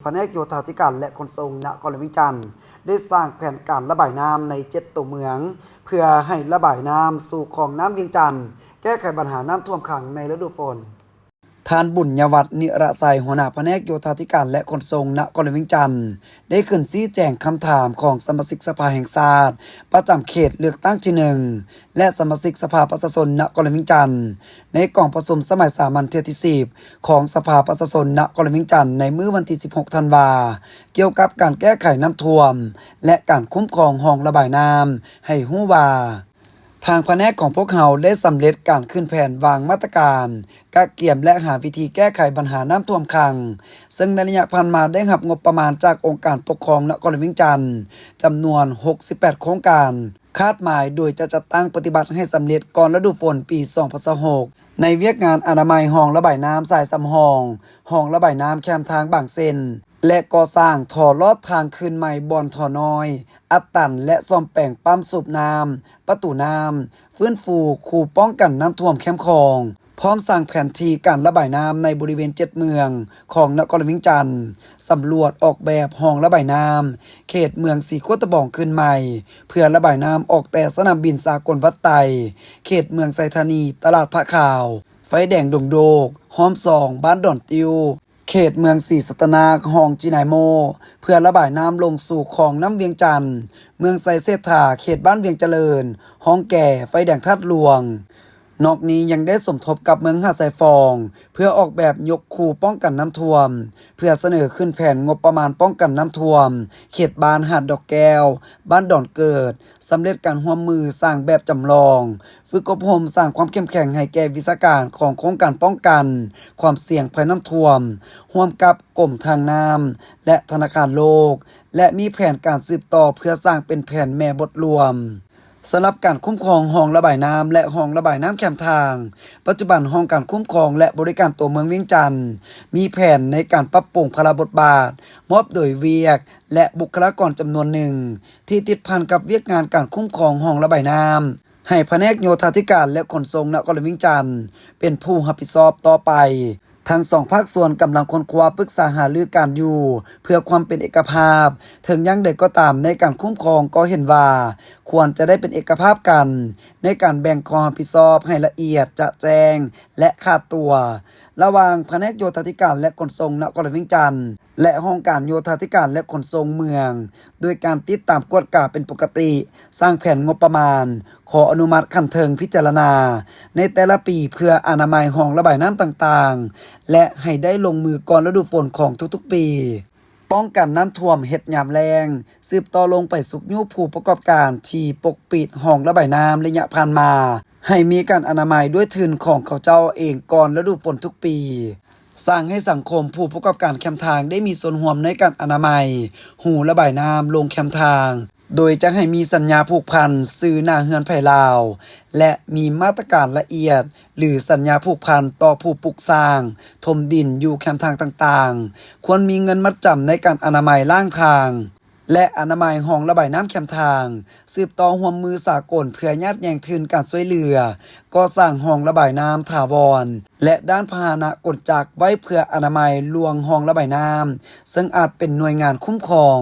ພະແນກໂຍທາທິການ ແລະ ຂົນສົ່ງນະຄອນຫຼວງວຽງຈັນ ໄດ້ສ້າງແຜນການລະບາຍນ້ຳໃນເຈັດຕົວເມືອງ ເພື່ອໃຫ້ລະບາຍນ້ຳສູ່ຄອງນ້ຳວຽງຈັນ, ແກ້ໄຂບັນຫານ້ຳຖ້ວມຂັງໃນລະດູຝົນ. ທ່ານ ບຸນຍະວັດ ນິລະໄຊ ຫົວໜ້າພະແນກໂຍທາທິການ ແລະ ຂົນສົ່ງນະຄອນຫຼວງວຽງຈັນ ໄດ້ຂຶ້ນຊີ້ແຈງຄຳຖາມຂອງສະມາຊິກສະພາແຫ່ງຊາດ ປະຈຳເຂດເລືອກຕັ້ງທີໜຶ່ງ ແລະ ສະມາຊິກສະພາປະຊາຊົນນະຄອນຫຼວງວຽງຈັນ ໃນກອງປະຊຸມສະໄໝສາມັນເທື່ອທີສິບ ຂອງສະພາປະຊາຊົນນະຄອນຫຼວງວຽງຈັນ ໃນມື້ວັນທີສິບຫົກ ທັນວາ ກ່ຽວກັບການແກ້ໄຂນ້ຳຖ້ວມ ແລະ ການຄຸ້ມຄອງຮ່ອງລະບາຍນ້ຳ ໃຫ້ຮູ້ວ່າ ທາງພະແນກຂອງພວກເຮົາໄດ້ສຳເລັດການຂຶ້ນແຜນວາງມາດຕະການ ກະກຽມ ແລະ ຫາວິທີແກ້ໄຂບັນຫານ້ຳຖ້ວມຂັງ, ເຊິ່ງໃນໄລຍະຜ່ານມາໄດ້ຮັບງົບປະມານຈາກອົງການປົກຄອງນະຄອນຫຼວງວຽງຈັນ ຈຳນວນຫົກສິບແປດໂຄງການ ຄາດໝາຍໂດຍຈະຈັດຕັ້ງປະຕິບັດໃຫ້ສຳເລັດກ່ອນລະດູຝົນປີສອງພັນຊາວຫົກ ໃນວຽກງານອະນາໄມຮ່ອງລະບາຍນ້ຳສາຍສຳຮອງ, ຮ່ອງລະບາຍນ້ຳແຄມທາງບາງເສັ້ນ ແລະ ກໍ່ສ້າງທໍ່ລອດທາງຄືນໃໝ່ບ່ອນທໍ່ນ້ອຍ ອັດຕັນ ແລະ ສ້ອມແປງປ້ຳສູບນ້ຳ, ປະຕູນ້ຳ, ຟື້ນຟູຄູປ້ອງກັນນ້ຳຖ້ວມແຄມຂອງ, ພ້ອມສ້າງແຜນທີ່ການລະບາຍນ້ຳໃນບໍລິເວນເຈັດເມືອງຂອງນະຄອນຫຼວງວຽງຈັນ, ສຳຫຼວດອອກແບບຮ່ອງລະບາຍນ້ຳເຂດເມືອງສີໂຄດຕະບອງຄືນໃໝ່ ເພື່ອລະບາຍນ້ຳອອກແຕ່ສະໜາມບິນສາກົນວັດໄຕ, ເຂດເມືອງໄຊທານີ, ຕະຫຼາດພະຂາວ, ໄຟແດງດົງໂດກ, ຮ່ອມຊອງ, ບ້ານດອນຕິ້ວ, ເຂດເມືອງສີສັດຕະນາກ, ຮ່ອງຈີນາຍໂມ ເພື່ອລະບາຍນ້ຳລົງສູ່ຄອງນ້ຳວຽງຈັນ, ເມືອງໄຊເສດຖາ, ເຂດບ້ານວຽງຈະເລີນ, ຮ່ອງແກ່, ໄຟແດງທາດຫຼວງ. ນອກນີ້ຍັງໄດ້ສົມທົບກັບເມືອງຫາດຊາຍຟອງ ເພື່ອອອກແບບຍົກຄູປ້ອງກັນນ້ຳຖ້ວມ, ເພື່ອສະເໜີຂຶ້ນແຜນງົບປະມານປ້ອງກັນນ້ຳຖ້ວມ ເຂດບ້ານຫາດດອກແກ້ວ, ບ້ານດອນເກີດ, ສຳເລັດການຮ່ວມມືສ້າງແບບຈຳລອງ, ຝຶກອົບຮົມສ້າງຄວາມເຂັ້ມແຂງໃຫ້ແກ່ວິຊາການຂອງໂຄງການປ້ອງກັນຄວາມສ່ຽງໄພນ້ຳຖ້ວມ ຮ່ວມກັບກົມທາງນ້ຳ ແລະ ທະນາຄານໂລກ ແລະ ມີແຜນການສືບຕໍ່ເພື່ອສ້າງເປັນແຜນແມ່ບົດລວມ. ສຳລັບການຄຸ້ມຄອງຮ່ອງລະບາຍນ້ຳ ແລະ ຮ່ອງລະບາຍນ້ຳແຄມທາງ, ປັດຈຸບັນຫ້ອງການຄຸ້ມຄອງ ແລະ ບໍລິການຕົວເມືອງວຽງຈັນ ມີແຜນໃນການປັບປຸງພາລະບົດບາດ ມອບໂດຍວຽກ ແລະ ບຸກຄະລາກອນຈຳນວນໜຶ່ງ ທີ່ຕິດພັນກັບວຽກງານການຄຸ້ມຄອງຮ່ອງລະບາຍນ້ຳ ໃຫ້ພະແນກໂຍທາທິການ ແລະ ຂົນສົ່ງນະຄອນຫຼວງວຽງຈັນ ເປັນຜູ້ຮັບຜິດຊອບຕໍ່ໄປ. ທັງສອງພາກສ່ວນກຳລັງຄົ້ນຄວ້າປຶກສາຫາລືກັນຢູ່ ເພື່ອຄວາມເປັນເອກະພາບ. ເຖິງຢ່າງໃດກໍຕາມ, ໃນການຄຸ້ມຄອງກໍເຫັນວ່າຄວນຈະໄດ້ເປັນເອກະພາບກັນ ໃນການແບ່ງຄວາມຮັບຜິດຊອບໃຫ້ລະອຽດຈະແຈ້ງ ແລະ ຂາດຕົວ ລະຫວ່າງພະແນກໂຍທາທິການ ແລະ ຂົນສົ່ງນະຄອນຫຼວງວຽງຈັນ ແລະ ຫ້ອງການໂຍທາທິການ ແລະ ຂົນສົ່ງເມືອງ ໂດຍການຕິດຕາມກວດກາເປັນປົກກະຕິ, ສ້າງແຜນງົບປະມານ, ຂໍອະນຸມັດຂັ້ນເທິງພິຈາລະນາໃນແຕ່ລະປີ ເພື່ອອະນາໄມຮ່ອງລະບາຍນ້ຳຕ່າງໆ ແລະ ໃຫ້ໄດ້ລົງມືກ່ອນລະດູຝົນຂອງທຸກໆປີ. ປ້ອງກັນນ້ຳຖ້ວມເຮັດຍາມແລ້ງ, ສືບຕໍ່ລົງໄປຊຸກຍູ້ຜູ້ປະກອບການທີ່ປົກປິດຮ່ອງລະບາຍນ້ຳໄລຍະຜ່ານມາ ໃຫ້ມີການອະນາໄມດ້ວຍທຶນຂອງເຂົາເຈົ້າເອງກ່ອນລະດູຝົນທຸກປີ. ສ້າງໃຫ້ສັງຄົມຜູ້ປະກອບການແຄມທາງໄດ້ມີສ່ວນຮ່ວມໃນການອະນາໄມຮູລະບາຍນ້ຳລົງແຄມທາງ, ໂດຍຈະໃຫ້ມີສັນຍາຜູກພັນຊື່ໜ້າເຮືອນໃຜລາວ ແລະ ມີມາດຕະການລະອຽດ ຫຼື ສັນຍາຜູກພັນຕໍ່ຜູ້ປຸກສ້າງ, ຖົມດິນຢູ່ແຄມທາງຕ່າງໆ, ຄວນມີເງິນມັດຈຳໃນການອະນາໄມລ້າງທາງ ແລະ ອະນາໄມຮ່ອງລະບາຍນ້ຳແຄມທາງ, ສືບຕໍ່ຮ່ວມມືສາກົນເພື່ອຍາດແຍ່ງທຶນການຊ່ວຍເຫຼືອກໍ່ສ້າງຮ່ອງລະບາຍນ້ຳຖາວອນ ແລະ ດ້ານພາຫະນະກົນຈັກໄວ້ເພື່ອອະນາໄມລວງຮ່ອງລະບາຍນ້ຳ ເຊິ່ງອາດເປັນໜ່ວຍງານຄຸ້ມຄອງ.